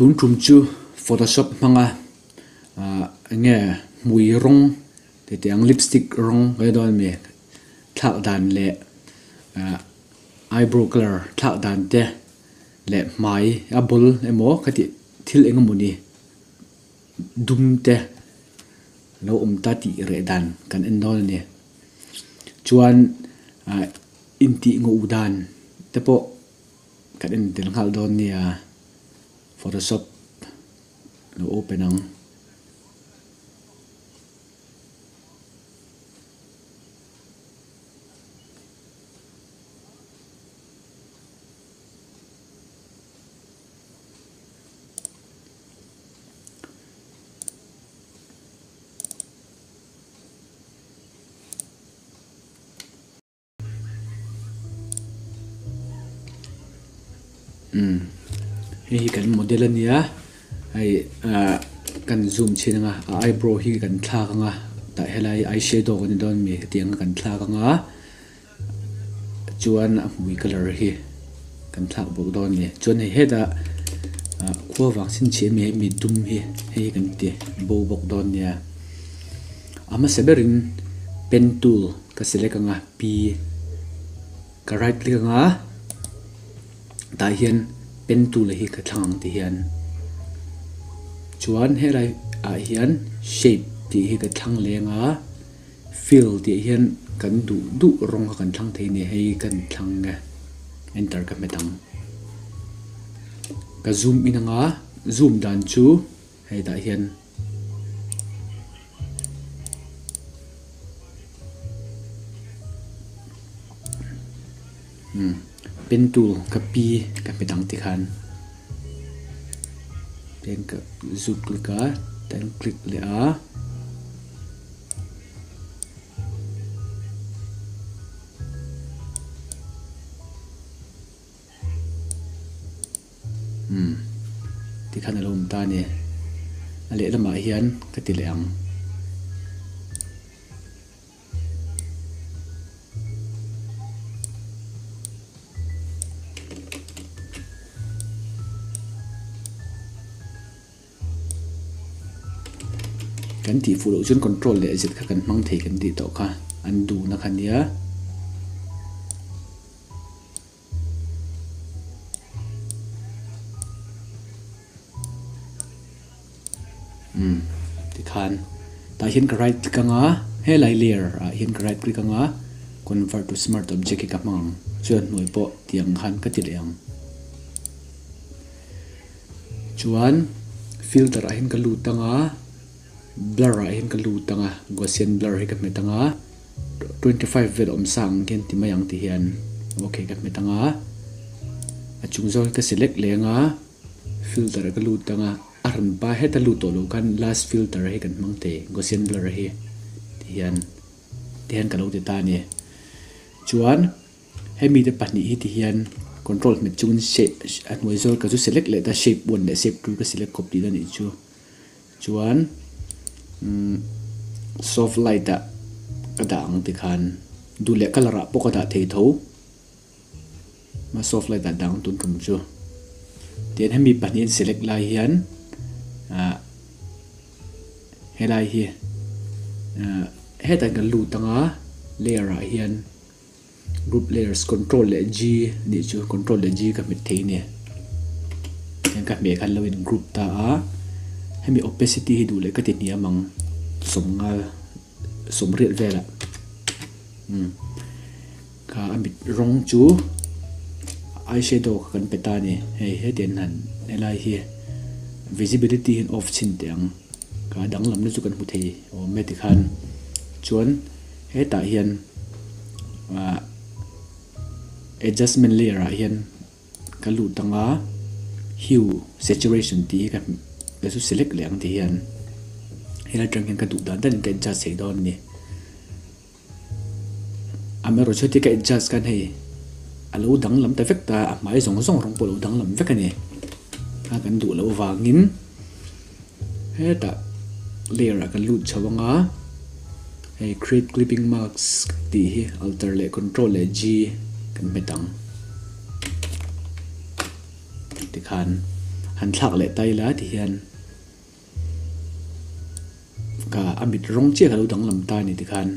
Tun tum chu photoshop hmanga ah eng nge hmui rawng ti teh ang lipstick rawng ka ti dawn a mi thlak dan leh ah eyebrow colour thlak dan te leh hmai a bul emaw ka tih thil eng emawni dum te lo awm ta tih reh dan kan en dawn a ni chuan ah intih ngawh dan te pawh. Kan en tel nghal dawn nia photoshop lo open ang. Umm hei hi kan model a nia hei ah kan zoom chhin anga a eyebrow hi kan thlak anga tah helai eye shadow kan ni dawn ami hetiang kan thlak anga chuan a hmui colour hi kan thlak bawk dawn a ni chuan hei hetah ah khua vang chin chhe em em mi dum hi hei hi kan ti bo bawk dawn nia a hmasa berin pen tool. Ka select anga P ka right click anga tah hian pen tool hi ka thlang ang ti hian chuan helai ah hian shape tih hi ka thlang leng a fill tih hian kan duh duh rawng kha kan thlang thei a ni hei kan thlang nge enter ka hmet ang ka zoom in anga zoom dan chu hei tah hian. Umm pen tool ka pi ka hmet ang tikhan pen ka zut click a tan click leh a. Umm tikhan a lo awm ta a ni. A lehlamah hian ka ti leh ang. Kan tih fuh loh chuan control leh zet kha kan hmang thei kan tih tawh kha an duhna kha nia. Umm tikhan tah hian ka right click anga helai layer ah hian ka right click anga convert to smart object hi ka hmang ang chuan hnuai pawh tiang khan ka ti leh ang chuan filter ah hian ka lut anga blur ah hian ka lut anga gaussian blur hi ka hmet anga. 25 vel awm sa ang hian ti mai ang ti hian ok ka hmet anga a chung zawng hi ka select leh anga filter ka lut anga a rawn pa heta lut tawh loh khan last filter hi kan hmang thei gaussian blur hi ti hian ti hian ka lo ti ta a ni chuan hemi te pahnih hi ti hian control hmet chungin shape a hnuai zawng ka chu select leh ta shape one leh shape two ka select kawp tihna a nih chu. Chuan umm soft light ah ka dah ang tikhan duh leh colour ah pawh ka dah thei tho ma soft light ah dang tun tum chu tian hemi pahnih an select lai hian ah helai hi ah hetah kan lut anga layer ah hian. Group layers control leh G anih chu control leh G ka hmet thei a ni tiang ka hmeh khan lo in group ta a hemi opacity hi duh leh ka ti hniam ang sawmnga sawmriat velah umm kha a mit rawng chu eye shadow kha kan pe ta a ni hei hetiang han helai hi visibility hi an off chhin teh ang kha danglam na chu kan hmu thei awm e tikhan chuan. Hetah hian ah adjustment layer ah hian ka lut anga hue saturation tih hi ka ka chu select leh ang tih hian helai atang hian ka duh dan dan in ka adjust thei dawn a ni. Amaherawhchu heti ka adjust khan hei a lo danglam ta vek ta a hmai zawng zawng rawng pawh a lo danglam vek a ni. A kan duh loh vangin hetah layer ah kan lut chho anga hei create clipping mask tih hi alter leh control leh G kan hmet ang tikhan Han thlak leh ta ila ti hian ka a mit rawng chiah ka lo danglam ta a ni tikhan.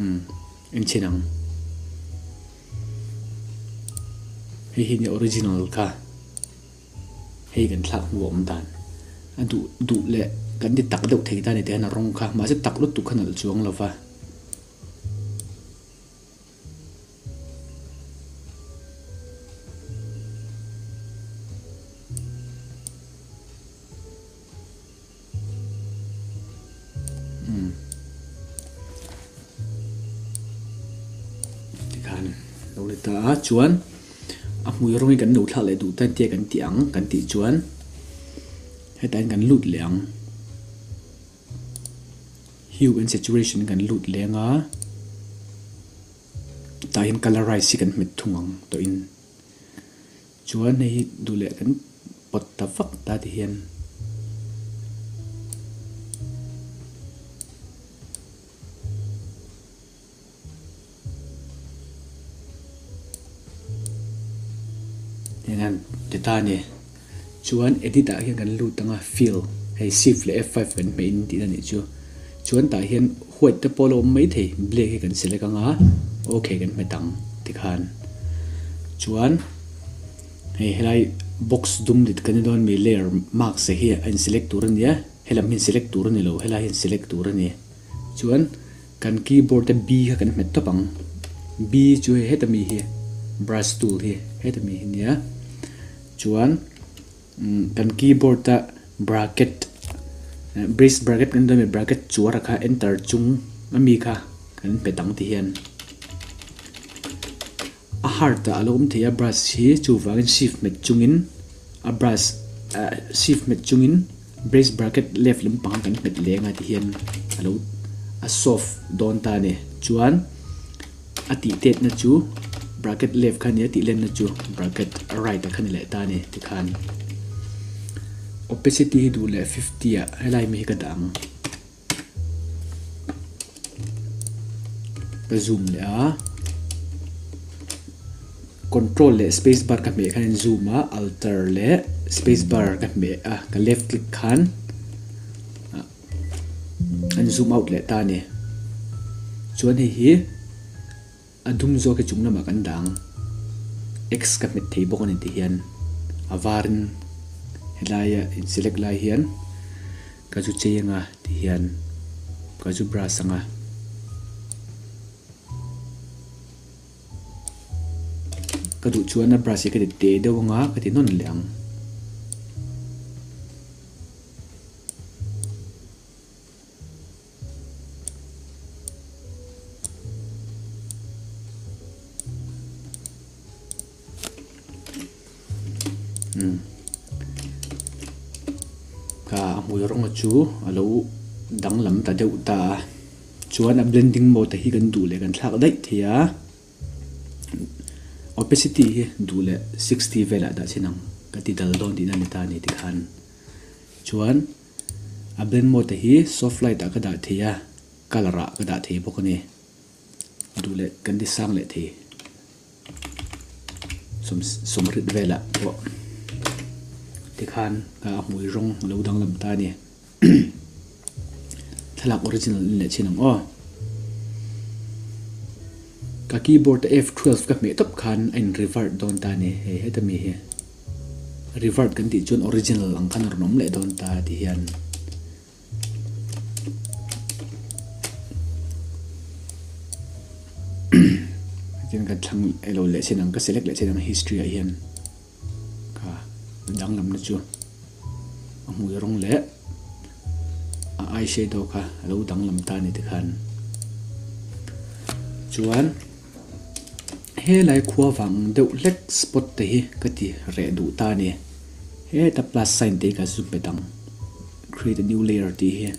Umm en chhin ang. Hei hi nia original kha. Hei kan thlak hnu a awm dan. A duh duh leh kan ti tak deuh thei ta ni te hian a rawng kha mahse tak lutuk kha nalh chuang lo va. Umm. Tikhan lo let ta a chuan a hmui rawng hi kan lo thlak leh duh tan tia kan tih ang kan tih chuan hetah hian kan lut leh ang. Hue and saturation kan lut leng a tah hian colorize hi kan hmet thung ang tawh in. Chuan hei hi duh leh kan pawt ta vak ta ti hian Heng an ti ta a ni. Chuan edit ah hian kan lut ang a fill hei shift leh F five kan hmeh in tih na nih chu. Chuan tah hian white te pawh a lo awm maithei black hi kan select ang a okay kan hmet ang tikhan. Chuan hei helai box dum dik kan ni dawn mi layer mask hi a in select tur a nia helam hi in select tur a ni lo helai hi in select tur a ni. Chuan kan keyboard a B kha kan hmet tawp ang. B chu hei heta mi hi brush tool hi heta mi hi nia. Chuan kan keyboard a bracket brace bracket kan dawn a mi bracket chuar a kha enter chung a mi kha kan hmet ang ti hian a hard ah a lo awm thei a brush hi chuvangin shift hmet chungin a brush shift hmet chungin brace bracket left lampang kan hmet leng a ti hian a lo a soft dawn ta a ni chuan a tih tet na chu bracket left kha a ni a tih len na chu bracket right ah kha a ni leh ta a ni tikhan opacity hi duh leh 50 ah helai mi hi ka dah ang. Ka zoom leh a control leh space bar ka hmeh khan in zoom a alter leh space bar ka hmeh a ka left click khan an zoom out leh ta a ni chuan hei hi a dum zawk hi chung lamah kan dah ang x ka hmet thei bawk a ni ti hian a varin helaia in select lai hian. Ka zu chei anga ti hian ka zu brush anga. Ka duh chuan a brush hi ka ti teh deuh anga ka ti nawn leh ang. Umm ka a hmui rawng chu a lo danglam ta deuh ta a chuan a blending mode hi kan duh leh kan thlak daih thei a opacity hi duh leh 60 velah dah chin ang ka ti dal dawn tihna a ni ta a ni tikhan chuan a blend mode hi soft light ah ka dah thei a colour ah ka dah thei bawk a ni. Duh leh kan ti sang leh thei sawmrit velah pawh tikhan a hmui rawng a lo danglam ta a ni. Thlalak original in leh chin ang aw. Ka keyboard a F12 ka hmeh tawp khan a in revert dawn ta a ni hei heta mi hi. Revert kan tih chuan original ang khan a rawn awm leh dawn ta ti hian. Tin ka thlang elo leh chin ang ka select leh chin ang history ah hian ka danglam na chu a hmui rawng leh a eye shadow kha a lo danglam ta a ni tikhan chuan helai khua vang deuh hlek spot te hi ka ti reh duh ta a ni heta plus sign te hi ka zoom bet ang. Create a new layer tih hi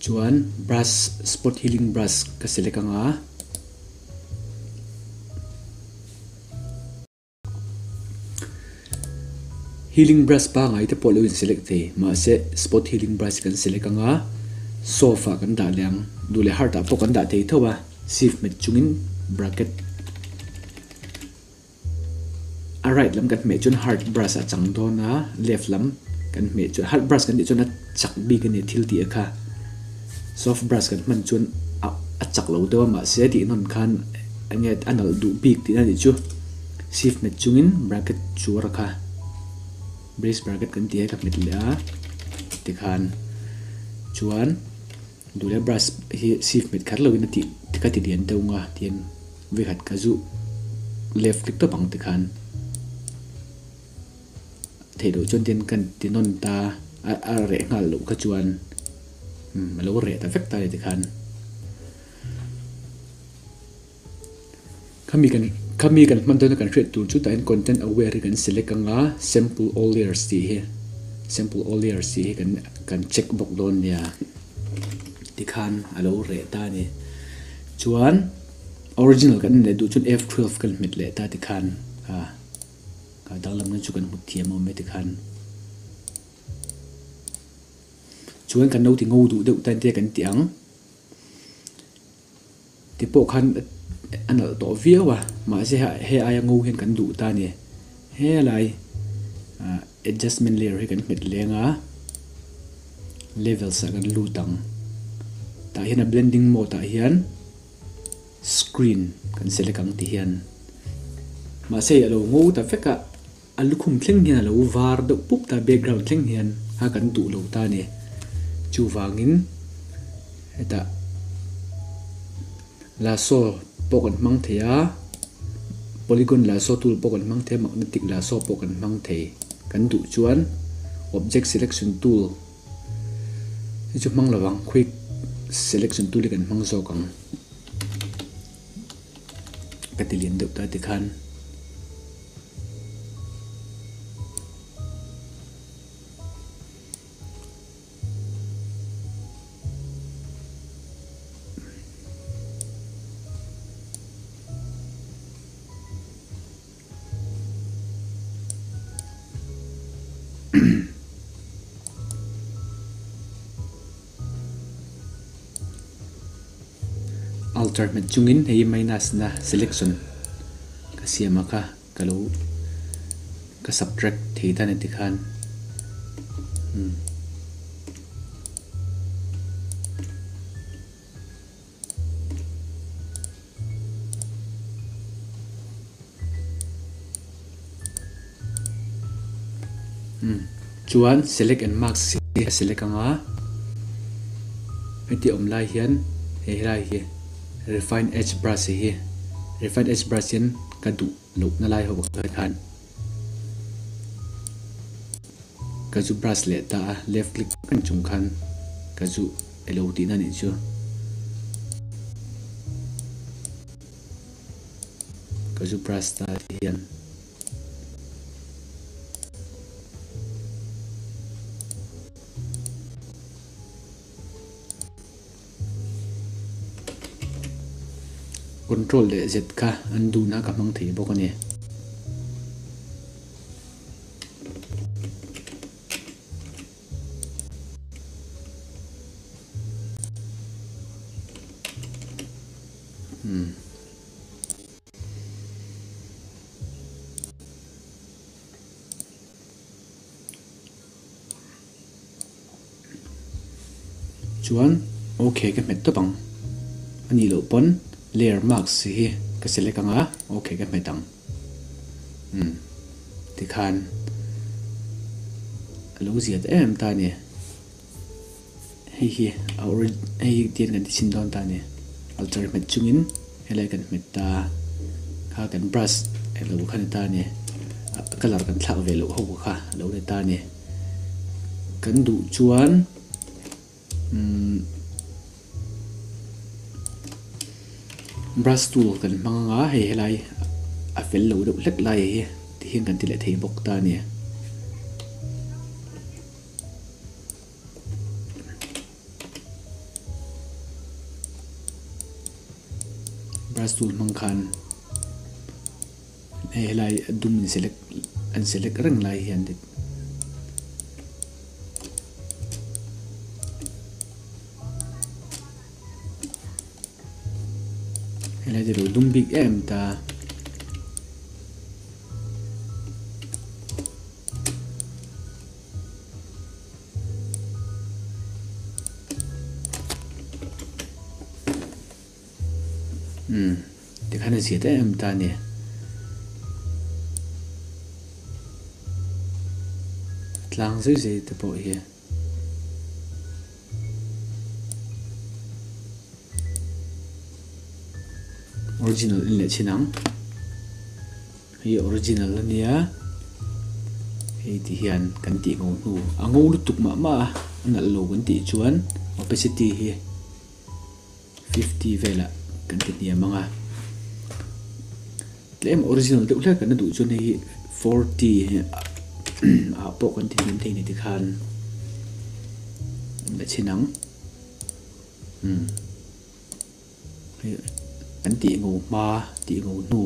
chuan brush spot healing brush ka select anga Healing brush pangai te pawh lo in select thei mahse spot healing brush kan select anga soft ah kan dah leh ang duh leh hard ah pawh kan dah thei tho a shift hmet chungin bracket a right lam kan hmeh chuan hard brush a chang dawn a left lam kan hmeh chuan hard brush kan tih chuan a chak bik a ni thil tih a kha soft brush kan hman chuan a a chak lo deuh a mahse tih hnawn khan enge a nalh duh bik tihna nih chu. Shift hmet chungin bracket chuar kha brace bracket kan tih a ka hmet leh a tikhan chuan duh leh brush hi shift hmet kher lovin a tih ka ti lian deuh nga tihian vekhat ka zu left click tawp ang tikhan theih loh chuan tin kan ti nawn ta a a reh nghal loh kha chuan a lo reh ta vek ta a ni tikhan. Khami kan khami kan hman dawna kan hriat tur chu tah hian content aware hi kan select anga sample all layers tih hi sample all layers tih hi kan kan check bawk dawn nia tikhan a lo reh ta a ni chuan original kan en leh duh chuan F twelve kan hmet leh ta tikhan a ka danglamna chu kan hmu thiam awm e tikhan. Chuan kan lo ti ngo duh deuh tan te kan ti ang. Ti pawh khan a nalh tawh viau a, mahse he aia ngo hian kan duh ta a ni. Helai adjustment layer hi kan hmet leng a, levels ah kan lut ang. Tah hian a blending mode ah hian screen kan select ang ti hian. Mahse a lo ngo ta vek a. A lukhum thleng hian a lo var deuh pup ta, background thleng hian a kan duh lo ta a ni. Chuvangin hetah lasso pawh kan hmang thei a, polygon lasso tool pawh kan hmang thei a, magnetic lasso pawh kan hmang thei. Kan duh chuan object selection tool hi chu hmang lovang, quick selection tool hi kan hmang zawk ang. Ka ti lian deuh ta tikhan. Alter hmet chungin hei minus na selection ka siam a kha ka lo ka subtract thei ta ni tikhan umm. Chuan select and mask hi a select ang a, heti awm lai hian he helai hi refine edge brush hi refine edge brush hian ka duh lohna lai ho khan ka zu brush leh ta a left click reng chung khan ka zu elo tihna nih chu. Ka zu brush ta ti hian. Control leh Z kha an dun a ka hmang thei bawk a ni. Chuan ok ka hmet tawp ang a nih loh pawn layer mask hi ka select ang a ok ka hmet ang umm tikhan a lo zia ta em ta a ni. Hei hi a ori hei hi tian kan ti chhin dawn ta a ni alter hmet chungin helai kan hmet ta kha kan brush elo kha ni ta a ni a colour kan thlak ve loh ho kha a lo ni ta a ni kan duh chuan umm brush tool kan hmang anga hei helai a fel lo deuh hlek lai hi tihian kan ti leh thei bawk ta a ni. Brush tool hmang khan hei helai a dum in select an select reng lai hian. Helai te lo dum bik em ta. Umm tikhan a zia ta em ta a ni. Tlang zui zui te pawh hi. Original in leh chin ang. Hei original a nia. Hei ti hian kan tih ngo hnu a ngo lutuk mah mah a a nalh lo kan tih chuan opacity hi 50 velah kan ti hniam ang a. Tlem original deuh hlek kan la duh chuan hei hi 40 ah pawh kan ti hniam thei ni tikhan an la chhin ang. Umm hei an tih ngo hma tih ngo hnu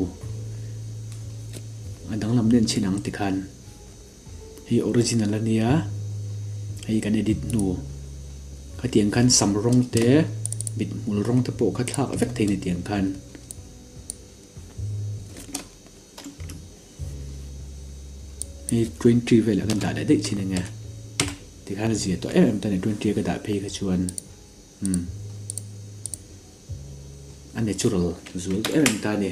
a danglam nen chhin ang tikhan hei original a nia hei kan edit hnu khatiang khan sam rawng te mit hmul rawng te pawh kha thlak vek thei ni tiang khan. Hei 20 velah kan dah leh daih thin enge tikhan a zia tawh em em ta ni 20 a ka dah phei kha chuan umm a natural zual tawh em em ta ni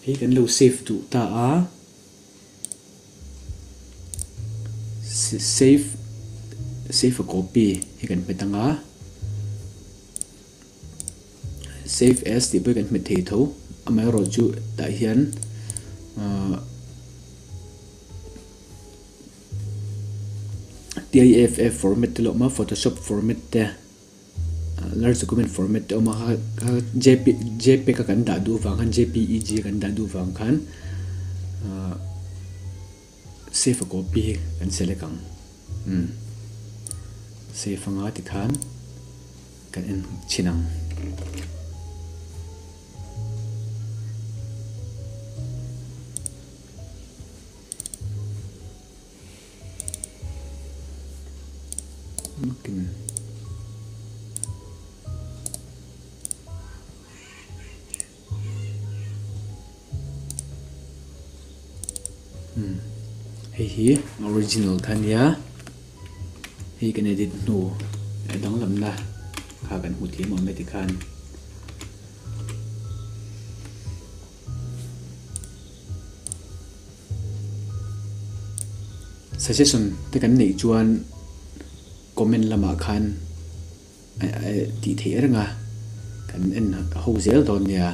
hei kan lo save duh ta a save save a copy hi kan hmet ang a. Save as tih pawh hi kan hmet thei tho amaherawh chu tah hian ahh TIFF format te lo awm a photoshop format te large document format te a awm a kha jpeg a kan dah duh vang khan jpeg a kan dah duh vang khan ahh save a copy hi kan select ang umm save anga tikhan. Kan en chhin ang. Makin. Hmm. Hei hi original kha nia. Hei kan edit hnu a danglamna kha kan hmu thiam awm e tikhan. Suggestion te kan neih chuan comment lamah khan tih theih reng a, kan en ho zel dawn nia.